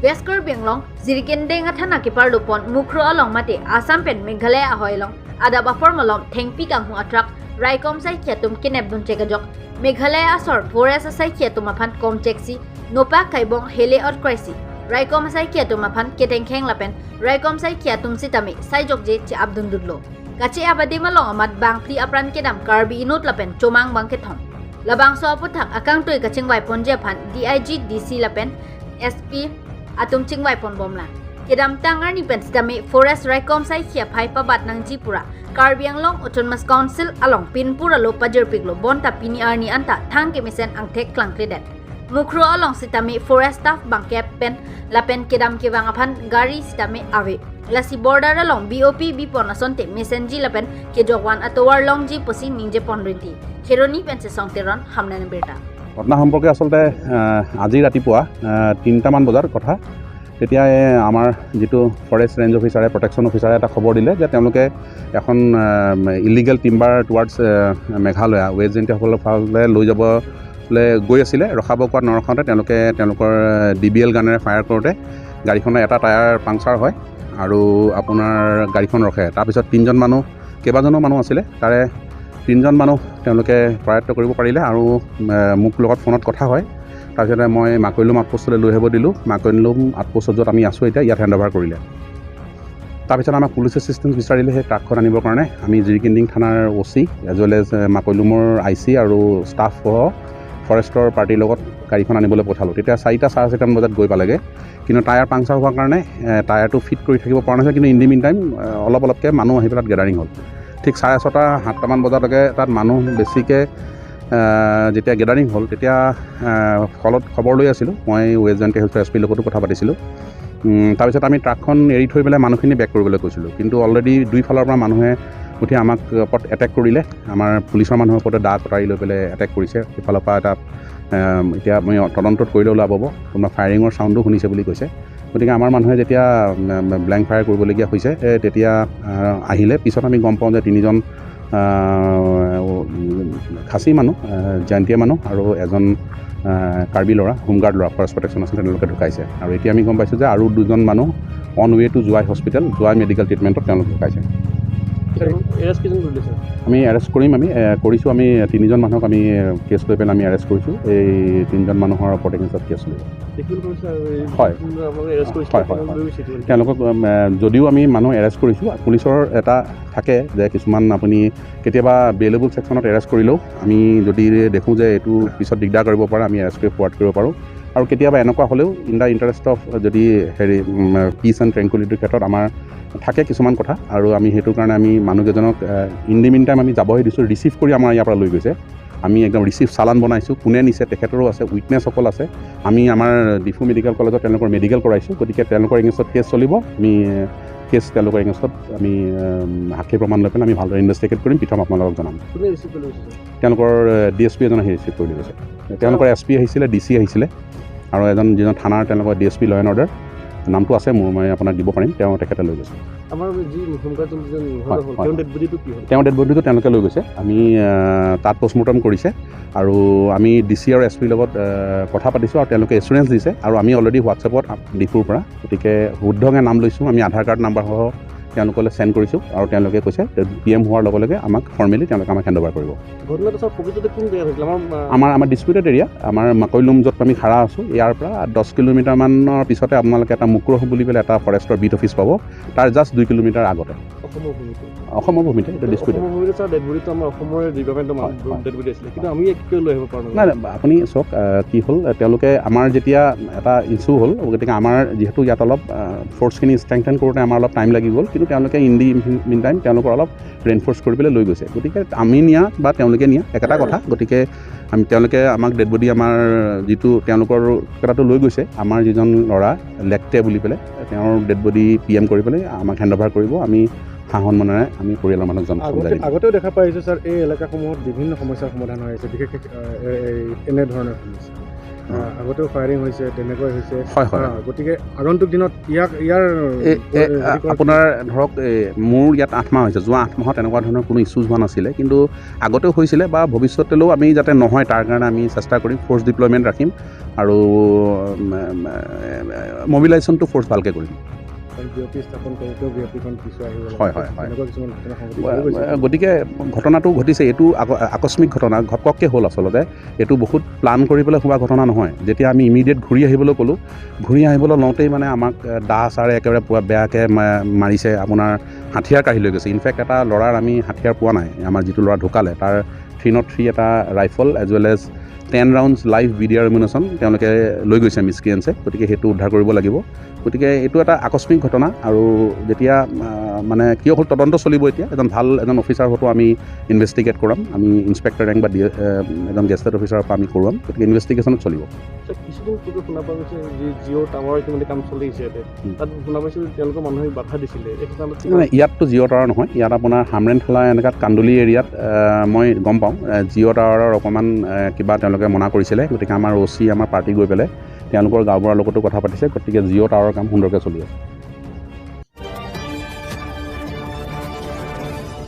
West Karbi Anglong Zirikindeng athana ke parlupon Mukroh along mate Assam pen Meghalaya ahoilong adab afor molom thengpi kanghu atrak Raikom sai khiatum kinep dun chekajok Meghalaya asor forest sai khiatum aphan kom cheksi nopa kaibong hele or kraisi Raikom sai khiatum aphan keteng kheng lapen Raikom sai khiatum sitame sai jok je che abdun dudlo kache abadi malong amat bangpli apran kedam Karbi inut lapen chomang bangke thong labang so aputhak akang toi kaching wai ponje phan DIG DC lapen SP atum chingwai pon bomla kedam tangarni pen sitame forest Raikom sai khia phai pa bat nangji pura Karbi Anglong Autonomous Council along Pinpura lo pajer piglo bonta pini arni anta thangke misen angthek klangkledet Mukroh along sitame forest staff bangkep pen lapen kedam kewang aphan gari sitame ave lasi border along BOP bipon asonte mesenji lapen kejogwan atowar longji posi ningje ponrinti kheroni pen se songteron hamnan berta ঘটনা সম্পৰ্কে আচলতে আজি ৰাতিপুৱা 3টামান বজাৰ কথা তেতিয়া আমাৰ যিটো ফৰেষ্ট ৰেঞ্জ অফিচাৰে প্ৰটেকশ্যন অফিচাৰে এটা খবৰ দিলে যে তেওঁলোকে এখন illegal timber towards Meghalaya west জেণ্টিসকলৰ ফালে লৈ যাবলৈ গৈ আছিলে। ৰখাব কোৱাত নৰখাওঁতে তেওঁলোকে তেওঁলোকৰ DBL গানেৰে ফায়াৰ কৰোঁতে গাড়ীখনৰ এটা টায়াৰ পাংচাৰ হয় আৰু আপোনাৰ গাড়ীখন ৰখে। তাৰপিছত তিনিজন মানুহ, কেইবাজনো মানুহ আছিলে, তাৰে তিনিজন মানুহ তেওঁলোকে কৰায়ত্ব কৰিব পাৰিলে আৰু মোক লগত ফোনত কথা হয়। তাৰপিছতে মই মাকৈলুম আউটপোষ্টলৈ লৈ আহিব দিলোঁ। মাকৈলুম আউটপোষ্টত য'ত আমি আছোঁ এতিয়া, ইয়াত হেণ্ড অভাৰ কৰিলে। তাৰপিছত আমাক পুলিচ এছিষ্টেঞ্চ বিচাৰিলে সেই ট্ৰাকখন আনিবৰ কাৰণে। আমি জিৰিকিণ্ডিং থানাৰ O' C as well as মাকৈলুমৰ I C আৰু ষ্টাফসহ ফৰেষ্টৰ পাৰ্টিৰ লগত গাড়ীখন আনিবলৈ পঠালোঁ। তেতিয়া 4টা চাৰে 4টামান বজাত গৈ পালেগৈ, কিন্তু টায়াৰ পাংচাৰ হোৱাৰ কাৰণে টায়াৰটো ফিট কৰি থাকিব পৰা নাছিল। কিন্তু ইন the mean time অলপ অলপকৈ মানুহ আহি পেলাই তাত গেডাৰিং হ'ল। ঠিক 6:30 7টামান বজালৈকে তাত মানুহ বেছিকৈ যেতিয়া গেডাৰিং হ'ল তেতিয়া ফলত খবৰ লৈ আছিলোঁ। মই ৱেষ্ট জয়ন্তী হিলছৰ এছ পিৰ লগতো কথা পাতিছিলোঁ। তাৰপিছত আমি ট্ৰাকখন এৰি থৈ পেলাই মানুহখিনি বেক কৰিবলৈ কৈছিলোঁ, কিন্তু অলৰেডি দুইফালৰ পৰা মানুহে উঠি আমাক ওপৰত এটেক কৰিলে। আমাৰ পুলিচৰ মানুহৰ ওপৰতে দা কটাৰী লৈ পেলাই এটেক কৰিছে। সিফালৰ পৰা এটা এতিয়া আমি তদন্তত কৰিলে ওলাব, কোনোবা ফায়াৰিঙৰ চাউণ্ডো শুনিছে বুলি কৈছে। গতিকে আমাৰ মানুহে যেতিয়া ব্লেংক ফায়াৰ কৰিবলগীয়া হৈছে তেতিয়া আহিলে। পিছত আমি গম পাওঁ যে তিনিজন খাচী মানুহ, জয়ন্তীয়া মানুহ আৰু এজন কাৰ্বি ল'ৰা, হোমগাৰ্ড ল'ৰা, ফৰেষ্ট প্ৰটেকশ্যন আছিল, তেওঁলোকে ঢুকাইছে। আৰু এতিয়া আমি গম পাইছোঁ যে আৰু দুজন মানুহ on way to Jowai hospital, Jowai medical ট্ৰিটমেণ্টত তেওঁলোক ঢুকাইছে। আমি এৰেষ্ট কৰিম, আমি কৰিছোঁ। আমি তিনিজন মানুহক আমি কেছ লৈ পেলাই আমি এৰেষ্ট কৰিছোঁ। এই তিনিজন মানুহৰ ওপৰত এগেইনষ্টত কেছ লৈ হয় হয় হয় হয় তেওঁলোকক যদিও আমি মানুহ এৰেষ্ট কৰিছোঁ, পুলিচৰ এটা থাকে যে কিছুমান আপুনি কেতিয়াবা বেইলেবল ছেকশ্যনত এৰেষ্ট কৰিলেও আমি যদি দেখোঁ যে এইটো পিছত দিগদাৰ কৰিব পাৰে, আমি এৰেষ্ট কৰি ফৰৱাৰ্ড কৰিব পাৰোঁ। আৰু কেতিয়াবা এনেকুৱা হ'লেও ইন the interest of যদি হেৰি পিচ এণ্ড ট্ৰেংকুইলিটিৰ ক্ষেত্ৰত আমাৰ থাকে কিছুমান কথা, আৰু আমি সেইটো কাৰণে আমি মানুহকেইজনক ইন the mean time আমি যাবহে দিছোঁ। ৰিচিভ কৰি আমাৰ ইয়াৰ পৰা লৈ গৈছে। আমি একদম ৰিচিভ চালান বনাইছোঁ, কোনে নিছে তেখেতৰো আছে, উইটনেছসকল আছে। আমি আমাৰ ডিফু মেডিকেল কলেজত তেওঁলোকৰ মেডিকেল কৰাইছোঁ। গতিকে তেওঁলোকৰ এগেইনষ্টত কেছ চলিব। আমি কেছ তেওঁলোকৰ এগেইনষ্টত আমি সাক্ষী প্ৰমাণ লৈ পেলাই আমি ভালদৰে ইনভেষ্টিগেট কৰিম। প্ৰথম আপোনালোকক জনাম। তেওঁলোকৰ ডি এছ পি এজন আহি ৰিচিভ কৰি লৈ গৈছে। তেওঁলোকৰ এছ পি আহিছিলে, ডি চি আহিছিলে, আৰু এজন যিজন থানাৰ তেওঁলোকৰ D S P law and order নামটো আছে মোৰ, মই আপোনাক দিব পাৰিম, তেওঁ তেখেতে লৈ গৈছে। তেওঁৰ ডেড বডিটো তেওঁলোকে লৈ গৈছে। আমি তাত পষ্টমৰ্টম কৰিছে আৰু আমি ডি চি আৰু এছ পিৰ লগত কথা পাতিছোঁ আৰু তেওঁলোকে এচুৰেঞ্চ দিছে। আৰু আমি অলৰেডি হোৱাটছএপত ডিফুৰ পৰা গতিকে শুদ্ধকৈ নাম লৈছোঁ। আমি আধাৰ কাৰ্ড নাম্বাৰসহ তেওঁলোকলৈ চেণ্ড কৰিছোঁ আৰু তেওঁলোকে কৈছে পি এম হোৱাৰ লগে লগে আমাক ফৰ্মেলি তেওঁলোকে আমাক হেণ্ড অভাৰ কৰিব। আমাৰ আমাৰ ডিছপিউটেড এৰিয়া, আমাৰ মাকৈলুম য'ত আমি খাৰা আছোঁ, ইয়াৰ পৰা 10 কিলোমিটাৰমানৰ পিছতে আপোনালোকে এটা মুক্ৰহ বুলি পেলাই এটা ফৰেষ্টৰ বিট অফিচ পাব। তাৰ জাষ্ট 2 কিলোমিটাৰ আগতে অসমৰ ভূমিতে এইটো ডিছপিউটেড। নাই, আপুনি চাওক কি হ'ল, তেওঁলোকে আমাৰ যেতিয়া এটা ইছ্যু হ'ল, গতিকে আমাৰ যিহেতু ইয়াত অলপ ফ'ৰ্চখিনি ষ্ট্ৰেংথেন কৰোঁতে আমাৰ অলপ টাইম লাগি গ'ল, কিন্তু তেওঁলোকে ইন the mean time তেওঁলোকৰ অলপ ৰেইনফ'ৰ্চ কৰি পেলাই লৈ গৈছে। গতিকে আমি নিয়া বা তেওঁলোকে নিয়া একেটা কথা। গতিকে আমি তেওঁলোকে আমাক ডেড বডি আমাৰ যিটো তেওঁলোকৰ কেইটাটো লৈ গৈছে। আমাৰ যিজন ল'ৰা লেকটে বুলি পেলাই, তেওঁৰ ডেড বডি পি এম কৰি পেলাই আমাক হেণ্ড অভাৰ কৰিব। আমি সা সন্মানেৰে আমি পৰিয়ালৰ মানুহক জনাম। আগতেও দেখা পাইছোঁ ছাৰ, এই এলেকাসমূহত বিভিন্ন সমস্যাৰ সমাধান হৈ আছে, বিশেষকৈ এনেধৰণৰ সমস্যা। আগতেও ফায়াৰিং হৈছে, তেনেকৈ হৈছে। হয় হয়। গতিকে আগন্তুক দিনত ইয়াক ইয়াৰ আপোনাৰ ধৰক মোৰ ইয়াত 8 মাহ হৈছে, যোৱা 8 মাহত তেনেকুৱা ধৰণৰ কোনো ইছ্যুজ হোৱা নাছিলে, কিন্তু আগতেও হৈছিলে বা ভৱিষ্যতলৈও আমি যাতে নহয় তাৰ কাৰণে আমি চেষ্টা কৰিম, ফ'ৰ্চ ডিপ্লয়মেণ্ট ৰাখিম আৰু মবিলাইজেশ্যনটো ফ'ৰ্চ ভালকৈ কৰিম। হয় হয় হয়। গতিকে ঘটনাটো ঘটিছে, এইটো আকস্মিক ঘটনা, ঘপককৈ হ'ল। আচলতে এইটো বহুত প্লান কৰি পেলাই হোৱা ঘটনা নহয়। যেতিয়া আমি ইমিডিয়েট ঘূৰি আহিবলৈ ক'লোঁ, ঘূৰি আহিবলৈ লওঁতেই মানে আমাক দা চাৰে একেবাৰে পূৰা বেয়াকৈ মাৰিছে, আপোনাৰ হাথিয়াৰ কাঢ়ি লৈ গৈছে। ইনফেক্ট এটা ল'ৰাৰ আমি হাথিয়াৰ পোৱা নাই, আমাৰ যিটো ল'ৰা ঢুকালে তাৰ 303 এটা rifle as well as 10 rounds live BDR ammunition তেওঁলোকে লৈ গৈছে মিছক্ৰিয়েঞ্চে। গতিকে সেইটো উদ্ধাৰ কৰিব লাগিব। গতিকে এইটো এটা আকস্মিক ঘটনা আৰু যেতিয়া মানে কিয় হ'ল তদন্ত চলিব। এতিয়া এজন ভাল এজন অফিচাৰ হয়তো আমি ইনভেষ্টিগেট কৰাম, আমি ইনস্পেক্টৰ ৰেংক বা এজন গেজেটেড অফিচাৰৰ পৰা আমি কৰোৱাম। গতিকে ইনভেষ্টিগেশ্যনত চলিব। কিছুদিন পূৰ্বে শুনা পোৱা গৈছে যি জিঅ' টাৱাৰ ইতিমধ্যে কাম চলিছে ইয়াতে, তাত শুনা পাইছোঁ তেওঁলোকৰ মানুহে বাধা দিছিলে। মানে ইয়াততো জিঅ' টাৱাৰ নহয়, ইয়াত আপোনাৰ হামৰেণখেলা এনেকুৱাত কান্দুলি এৰিয়াত মই গম পাওঁ জিঅ' টাৱাৰৰ অকণমান কিবা তেওঁলোকে মনা কৰিছিলে। গতিকে আমাৰ অ' চি আমাৰ পাৰ্টি গৈ পেলাই তেওঁলোকৰ গাঁওবুঢ়াৰ লগতো কথা পাতিছে। গতিকে জিঅ' টাৱাৰৰ কাম সুন্দৰকৈ চলি আছে।